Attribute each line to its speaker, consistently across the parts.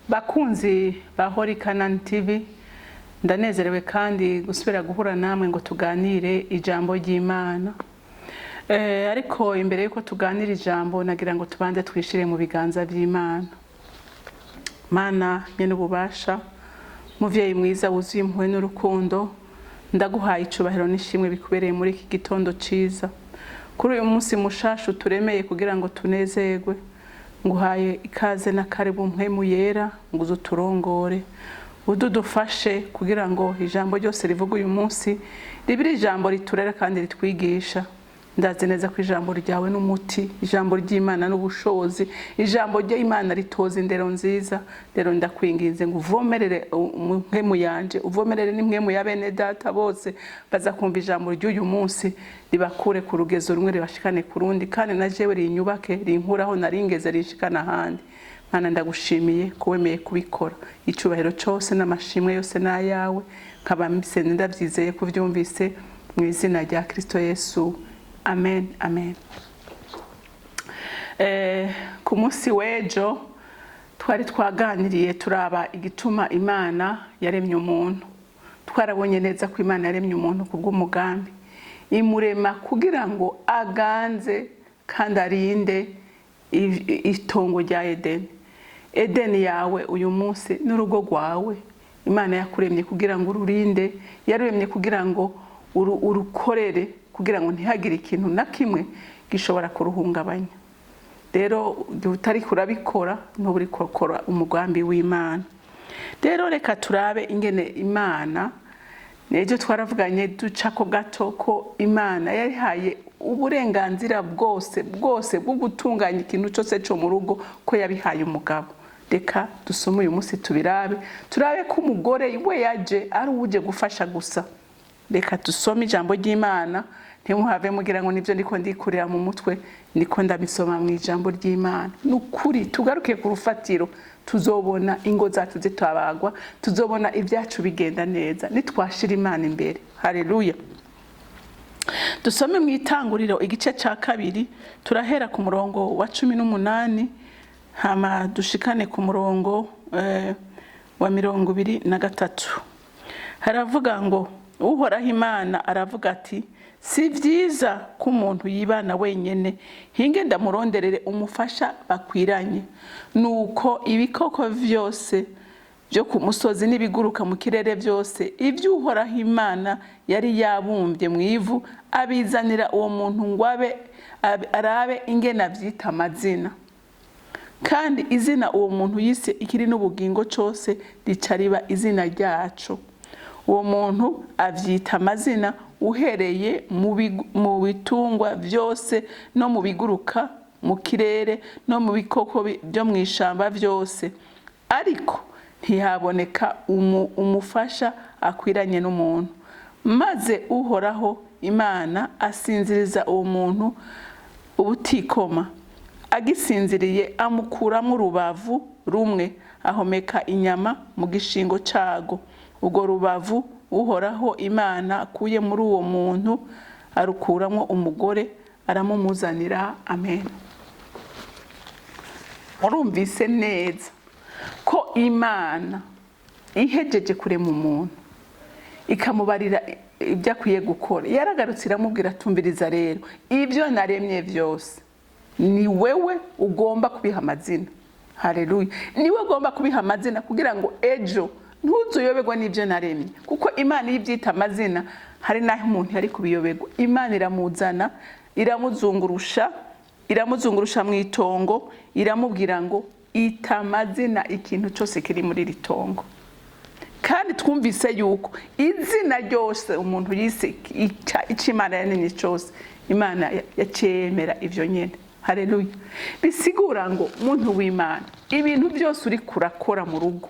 Speaker 1: Bakunzi ba Holy Canaan TV, ndanezerewe kandi gusubira guhura namwe ngo tuganire ijambo ry'Imana. Ariko imbere yuko tuganira ijambo, nagira ngo tubanze twishire mu biganza vy'Imana. Mana nyene ububasha, muvyeyi mwiza wuzuye impuhwe n'urukundo, ndaguhaye icubahiro n'ishimwe bikubereye muri iki gitondo ciza. Kuri uyu munsi mushasha uturemeye kugira ngo tunezerwe, nguhaye ikaze na karibu. Mpwemu Yera, ngo uze uturongore, ududufashe kugira ngo ijambo ryose rivuga uyu munsi ribe ijambo riturera kandi ritwigisha. Ndazi neza ko ijambo ryawe n'umuti, ijambo ry'Imana n'ubushobozi, ijambo ry'Imana ritoza indero nziza. Rero ndakwinginze ngo uvomerere mpwemu yanje, uvomerere n'impwemu ya bene data bose baza kumva ijambo ry'uyu munsi, ribakure ku rugezo rumwe ribashikane ku rundi, kandi na jewe rinyubake, rinkuraho naringeze rinshikana ahandi. Mana, ndagushimiye ko wemeye kubikora. Icubahiro cose n'amashimwe yose n'ayawe, nkaba mbisende ndavyizeye ko uvyumvise, mu izina rya Kristo Yesu, amen, amen. Ku munsi w'ejo twari twaganiriye turaba igituma Imana yaremye umuntu. Twarabonye neza ko Imana yaremye umuntu kubw'umugambi, imurema kugira ngo aganze kandi arinde itongo rya Edeni. Edeni yawe uyu munsi n'urugo rwawe. Imana yakuremye kugira ngo ururinde, yaruremye kugira ngo urukorere, kugira ngo ntihagire ikintu na kimwe gishobora kuruhungabanya. Rero igihe utari kurabikora, ntuba uriko urakora umugambi w'Imana. Rero reka turabe ingene Imana, n'ejo twaravuganye ducako gato, ko Imana yarihaye uburenganzira bwose bwose bwo gutunganya ikintu cyose cyo mu rugo, ko yabihaye umugabo. Reka dusome uyu munsi tubirabe, turabe ko umugore we yaje ari uje gufasha gusa. Reka dusome ijambo ry'Imana, ntimuhave mugira ngo nibyo ndiko ndikurira mu mutwe, ndiko ndabisoma mu ijambo ry'Imana. Ni ukuri, tugaruke ku rufatiro, tuzobona ingo zacu zitabagwa, tuzobona ibyacu bigenda neza nitwashira Imana imbere. Haleluya! Dusome mu Itanguriro igice cya 2, turahera ku murongo wa 18, hama dushikane ku murongo wa 23. Haravuga ngo: "Uhoraho Imana aravuga ati: 'Si byiza ko umuntu yibana wenyine, hinge ndamuronderere umufasha bakwiranye.' Nuko ibikoko vyose byo ku musozi n'ibiguruka mu kirere byose, ibyo Uhoraho Imana yari yabumbye mu ivu, abizanira uwo muntu ngo abe arabe ingene avyita amazina. Kandi izina uwo muntu yise ikiri n'ubugingo cose rica riba izina ryaco. Uwo muntu avyita amazina, uhereye mu bitungwa vyose no mu biguruka mu kirere no mu bikoko byo mu ishamba vyose. Ariko ntihaboneka umufasha akwiranye n'umuntu. Maze Uhoraho Imana asinziriza uwo muntu ubutikoma. Agisinziriye, amukuramo urubavu rumwe, ahomeka inyama mu gishingo cago. Urwo rubavu Uhoraho Imana akuye muri uwo muntu, arukuramo umugore, aramumuzanira." Amen. Murumvise neza ko Imana ihejeje kurema umuntu, ikamubarira ibyo akwiye gukora, yaragarutse iramubwira: "Tumviriza rero, ibyo naremye byose ni wewe ugomba kubiha amazina." Haleluya! Niwe ugomba kubiha amazina kugira ngo ejo ntuzuyoberwe n'ibyo naremye, kuko Imana iyo ibyita amazina, hari n'aho umuntu yari kubiyoberwa. Imana iramuzana, iramuzungurusha, iramuzungurusha mu itongo, iramubwira ngo: "Ita amazina ikintu cyose kiri muri iri tongo." Kandi twumvise yuko izina ryose umuntu yise icyo Imana yaremye cyose, Imana yacyemera ibyo nyine. Haleluya! Bisigura ngo, muntu w'Imana, ibintu byose uri kurakora mu rugo,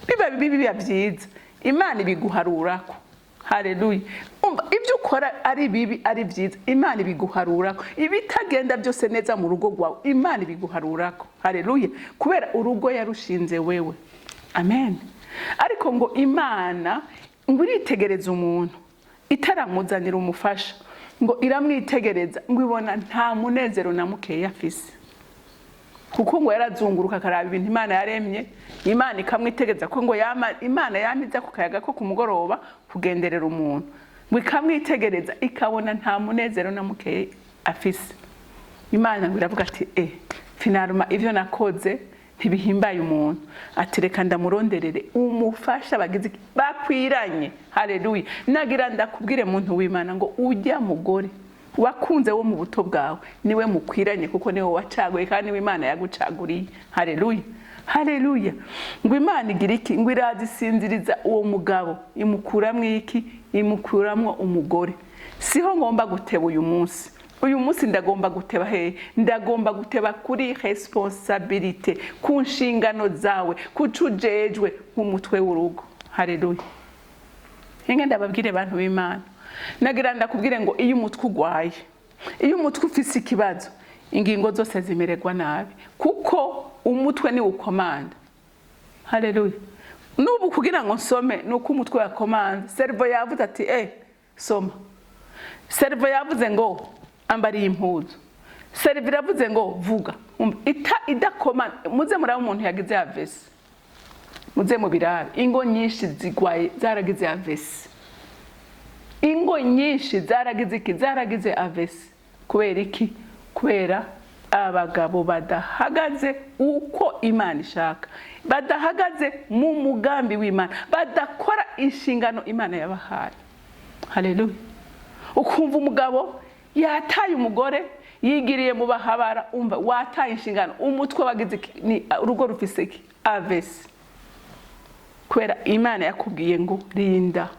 Speaker 1: biba bibi, biba byiza, Imana ibiguharurako. Haleluya! Umva, ibyo ukora ari bibi, ari byiza, Imana ibiguharurako. Ibitagenda byose neza mu rugo rwawe, Imana ibiguharurako. Haleluya! Kubera urugo yarushinze wewe. Amen. Ariko ngo Imana ngo iritegereza umuntu itaramuzanira umufasha, ngo iramwitegereza, ngo ibona nta munezero na mukeya afise. Kuko ngo yarazunguruka akaraba ibintu Imana yaremye, Imana ikamwitegereza, ko ngo yama Imana yamiza ku kayaga ko ku mugoroba kugenderera umuntu, ngo ikamwitegereza ikabona nta munezero na mukeye afise. Imana ngo iravuga ati: "Finalement ivyo nakoze ntibihimbaye umuntu." Ati: "Reka ndamuronderere umufasha bagize iki? Bakwiranye." Haleluya! Nagira ndakubwire, muntu w'Imana, ngo ujya mugore wakunze wo mu buto bwawe niwe mukwiranye, kuko niwe wacaguye kandi niwe Imana yagucaguriye. Haleluya, haleluya! Ngo Imana igira iki? Ngo iraza isinziriza uwo mugabo, imukuramwo iki? Imukuramwo umugore. Siho ngomba guteba uyu munsi. Uyu munsi ndagomba guteba hehe? Ndagomba guteba kuri responsabilité, ku nshingano zawe, kuco ujejwe nk'umutwe w'urugo. Haleluya! Hinge ndababwire, bantu b'Imana, nagira ndakubwire ngo iyo umutwe ugwaye, iyo umutwe ufise ikibazo, ingingo zose zimererwa nabi, kuko umutwe niwo ukomanda. Haleluya! N'ubu kugira ngo nsome ni uko umutwe wakomanze. Cerveau yavuze ati: "Soma." Cerveau yavuze ngo: "Ambara iyi mpuzu." Cerveau iravuze ngo: "Vuga." Ita idakoma, muze murabe umuntu yagize AVC, muze mubirabe. Ingo nyinshi zigwaye zaragize AVC. Ingo nyinshi zaragize iki? Zaragize AVC. Kubera iki? Kubera abagabo badahagaze uko Imana ishaka, badahagaze mu mugambi w'Imana, badakora inshingano Imana yabahaye. Haleluya! Ukumva umugabo yataye umugore, yigiriye mu bahabara. Umva, wataye inshingano, umutwe wagize iki? Ni urugo rufise iki? AVC. Kubera Imana yakubwiye ngo: "Rinda,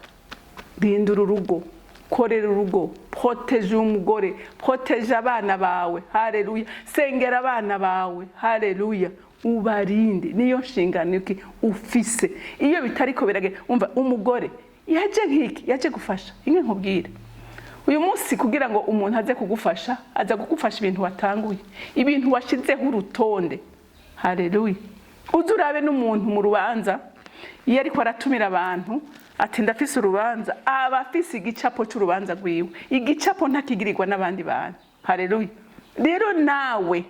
Speaker 1: rinda uru rugo, korera urugo, protéger umugore, protéger abana bawe." Haleluya! Sengera abana bawe. Haleluya! Ubarinde, niyo nshingano iki ufise. Iyo bitariko biragenda, umva, umugore yaje nk'iki? Yaje gufasha. Imwe nkubwire uyu munsi, kugira ngo umuntu aze kugufasha, aza kugufasha ibintu watanguye, ibintu washizeho urutonde. Haleluya! Uze urabe n'umuntu mu rubanza, iyo ariko aratumira abantu ati: "Ndafise urubanza," aba afise igicapo c'urubanza rwiwe. Igicapo ntakigirirwa n'abandi bantu. Haleluya! Rero nawe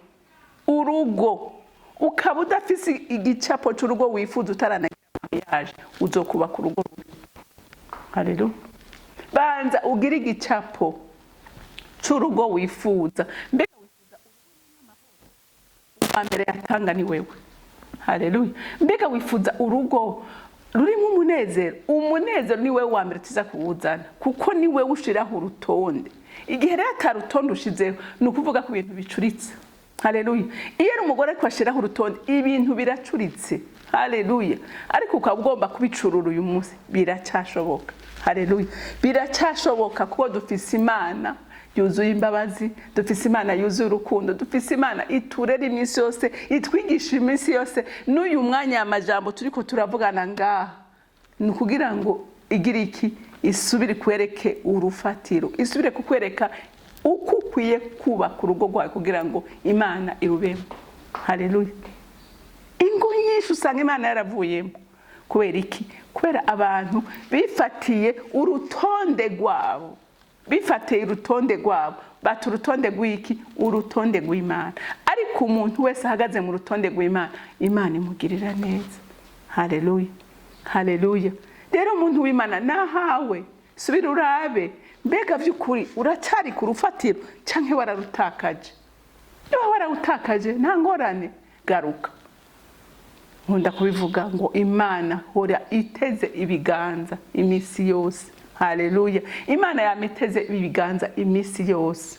Speaker 1: urugo ukaba udafise igicapo c'urugo wifuza, utaranagira mariage, uzokubaka urugo rubi. Haleluya! Banza ugire igicapo c'urugo wifuza. Mbega wifuza uwa mbere yatanga ni wewe. Haleluya! Mbega wifuza urugo rurimo umunezero? Umunezero ni wewe wa mbere tuza kuwuzana, kuko ni wewe ushiraho urutonde. Igihe rero ata rutonde ushizeho, ni ukuvuga ko ibintu bicuritse. Haleluya! Iyo ari umugore ariko ashiraho urutonde, ibintu biracuritse. Haleluya! Ariko ukaba ugomba kubicurura uyu munsi, biracyashoboka. Haleluya! Biracyashoboka, kuko dufise Imana yuzuye imbabazi, dufise Imana yuzuye urukundo, dufise Imana iturera iminsi yose, itwigisha iminsi yose. N'uyu mwanya amajambo turiko turavugana ngaha ni ukugira ngo igire iki? Isubire kwereke urufatiro, isubire kukwereka uko ukwiye kubaka urugo rwawe kugira ngo Imana irubemo. Haleluya! Ingo nyinshi usanga Imana yaravuyemo. Kubera iki? Kubera abantu bifatiye urutonde rwabo, bifatiye urutonde rwabo, bata urutonde rw'iki? Urutonde rw'Imana. Ariko umuntu wese ahagaze mu rutonde rw'Imana, Imana imugirira neza. Haleluya, haleluya! Rero umuntu w'Imana, nahawe, subira urabe: mbega by'ukuri uracyari ku rufatiro cyangwa wararutakaje? Niba warawutakaje, nta ngorane, garuka. Nkunda kubivuga ngo Imana hora iteze ibiganza iminsi yose. Haleluya! Imana yamiteze ibiganza iminsi yose,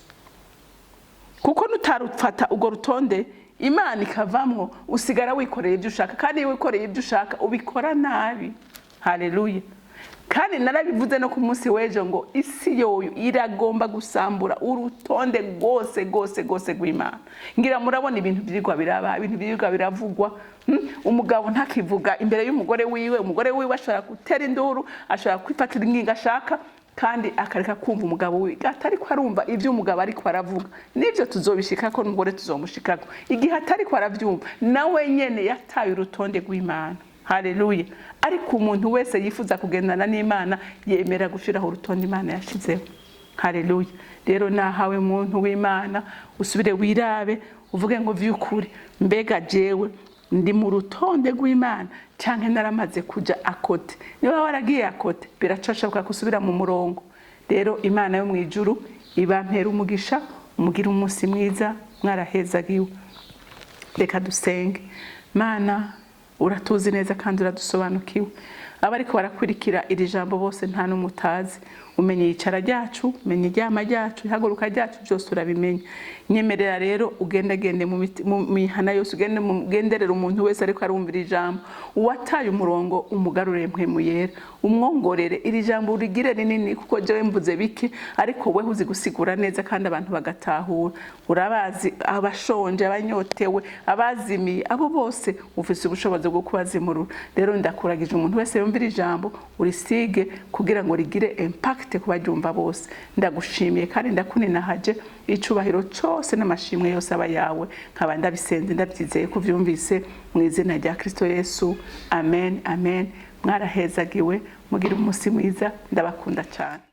Speaker 1: kuko nutarufata urwo rutonde, Imana ikavamwo, usigara wikoreye ibyo ushaka. Kandi iyo wikoreye ibyo ushaka, ubikora nabi. Haleluya! Kandi narabivuze no ku munsi w'ejo ngo isi yoyo iragomba gusambura urutonde rwose rwose rwose rw'Imana. Ngira murabona ibintu byirwa biraba, ibintu byirwa biravugwa. Umugabo ntakivuga imbere y'umugore wiwe. Umugore wiwe ashobora gutera induru, ashobora kwifatira ingingo ashaka, kandi akareka kumva umugabo wiwe, atariko arumva ibyo umugabo ariko aravuga. Nibyo tuzobishikako, n'umugore tuzomushikako. Igihe atariko aravyumva, nawe nyene yataye urutonde rw'Imana. Haleluya! Ariko umuntu wese yifuza kugendana n'Imana yemera gushiraho urutonde Imana yashizeho. Haleluya! Rero nahawe, muntu w'Imana, usubire wirabe. Uvuge ngo: "Vy'ukuri, mbega jewe ndi mu rutonde rw'Imana canke naramaze kuja à côté?" Niba waragiye à côté, biracashoboka gusubira mu murongo. Rero Imana yo mu ijuru ibampera umugisha, umugire umunsi mwiza, mwarahezagiwe. Reka dusenge. Mana, uratuzi neza kandi uradusobanukiwe. Abariko barakurikira iri jambo bose, nta n'umwe utazi. Umenya iyicara ryacu, umenya iryama ryacu, ihaguruka ryacu, byose urabimenya. Nyemerera rero ugendagende mu mihana yose, ugende ugenderere umuntu wese ariko arumvira ijambo. Uwataye umurongo umugarurire Mpwemu Yera, umwongorere iri jambo, urigire rinini, kuko jewe mvuze bike, ariko wewe uzi gusigura neza kandi abantu bagatahura. Urabazi abashonje, abanyotewe, abazimiye, abo bose ufise ubushobozi bwo kubazimurura. Rero ndakuragije umuntu wese yumvira ijambo, urisige kugira ngo rigire impact ku baryumva bose. Ndagushimiye kandi ndakuninahaje. Icubahiro cose n'amashimwe yose aba yawe. Nkaba ndabisenze ndabyizeye ko uvyumvise, mu izina rya Kristo Yesu, amen, amen. Mwarahezagiwe, mugire umunsi mwiza, ndabakunda cyane.